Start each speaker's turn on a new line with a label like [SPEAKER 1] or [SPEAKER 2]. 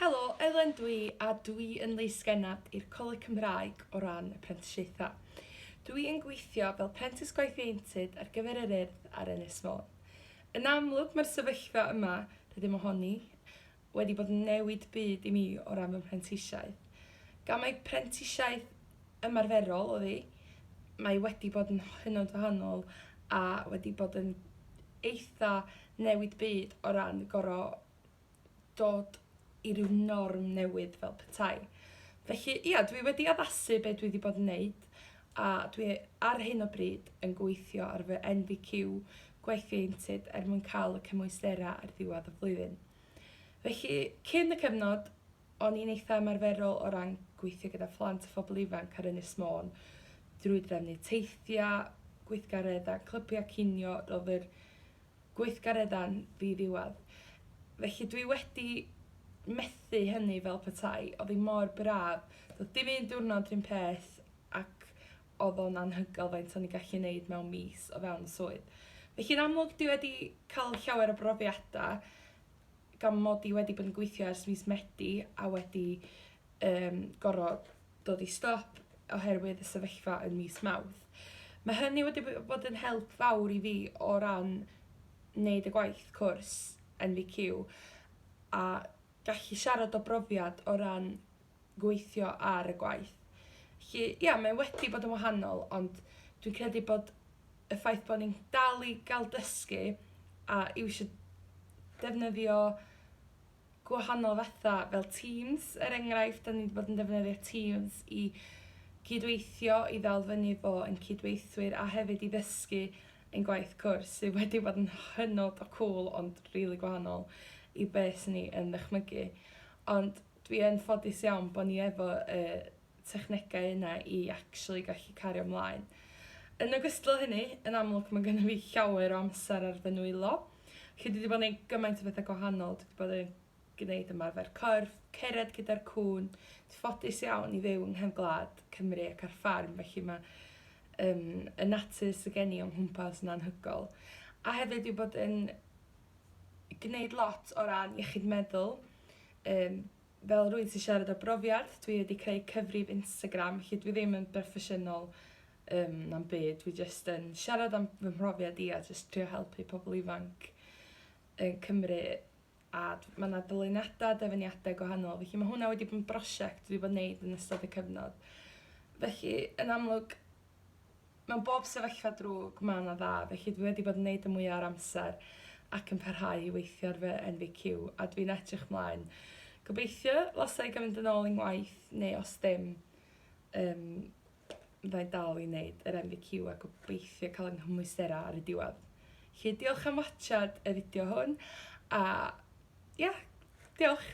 [SPEAKER 1] Helo, Elen dwi a dwi yn lysgennad i'r Coleg Cymraeg o ran y prentisiaethau. Dwi yn gweithio fel prentis gwaith ieuenctid ar gyfer yr Urdd ar Ynys Môn. Yn amlwg mae'r sefyllfa yma rydym ohoni wedi bod yn newid byd i mi o ran fy mhrentisiaeth. Gan mai prentisiaeth ymarferol oedd hi, mae wedi bod yn hynod wahanol a wedi bod yn eitha newid byd o ran gorfod dod i ryw norm newydd fel petai. Felly, ia, dwi wedi addasu be dwi wedi bod yn neud, a dwi ar hyn o bryd yn gweithio ar fy NVQ gwaith ieuenctid er mwyn cael y cymwysterau ar ddiwedd y flwyddyn. Felly, cyn y cyfnod, o'n i'n eitha ymarferol o ran gweithio gyda phlant a phobl ifanc ar Ynys Môn drwy drefnu teithiau, gweithgareddau, clybiau cinio, roedd yr gweithgareddau'n ddi-ddiwedd. Felly dwi wedi methu hynny fel petai. Oedd hi mor braf. Doedd dim un diwrnod rhywun peth ac oedd o'n anhygoel faint o'n i'n gallu neud mewn mis o fewn y swydd. Felly yn amlwg dwi wedi cael llawer o brofiadau gan mod i wedi bod yn gweithio ers mis Medi a wedi um, gorfod dod i stop oherwydd y sefyllfa yn mis Mawrth. Mae hynny wedi bod yn help fawr i fi o ran wneud y gwaith cwrs NVQ a gallu siarad o brofiad o ran gweithio ar y gwaith. Felly, ia, mae wedi bod yn wahanol, ond dwi'n credu bod y ffaith bod ni'n dal i gael dysgu a iwsio defnyddio gwahanol fatha fel Teams er enghraifft, da ni wedi bod yn defnyddio Teams i cydweithio, i ddal fyny efo ein cydweithwyr a hefyd i ddysgu ein gwaith cwrs sydd wedi bod yn hynod o cŵl ond rili gwahanol i beth sy'n ni yn ddychmygu. Ond dwi yn ffodus iawn bod ni efo y technegau yna i actually gallu cario ymlaen. Yn ogystal â hynny, yn amlwg mae gennym fi llawer o amser ar fy nwylo. Felly dwi wedi bod yn gwneud gymaint o bethau gwahanol. Dwi wedi bod yn gwneud ymarfer corff, cered gyda'r cŵn. Dwi'n ffodus iawn i fyw yng nghefn gwlad Cymru ac ar ffarm, felly mae um, y natur sydd gen i o'n nghwmpas yn anhygoel. A hefyd dwi bod yn gwneud lot o ran iechyd meddwl. Um, fel rwy'n sy'n siarad o brofiad, dwi wedi creu cyfrif Instagram lle dwi ddim yn broffesiynol um, na'n byd, dwi jyst yn siarad am fy mhrofiad i a jyst trio helpu pobl ifanc yn Cymru a mae yna dyluniadau, dyfyniadau gwahanol, felly mae hwnna wedi bod yn brosiect dwi wedi bod yn neud yn ystod y cyfnod. Felly, yn amlwg, mewn bob sefyllfa drwg mae yna dda, felly dwi wedi bod yn neud y mwyaf o'r amser ac yn parhau i weithio ar fy NVQ a dwi'n edrych mlaen. Gobeithio, os i gael mynd yn ôl i'n ngwaith, neu os ddim, um, fydda i'n dal i wneud yr NVQ a gobeithio cael yng nghymwysterau ar y diwedd. Felly diolch am watchad y fideo hwn a ia, diolch!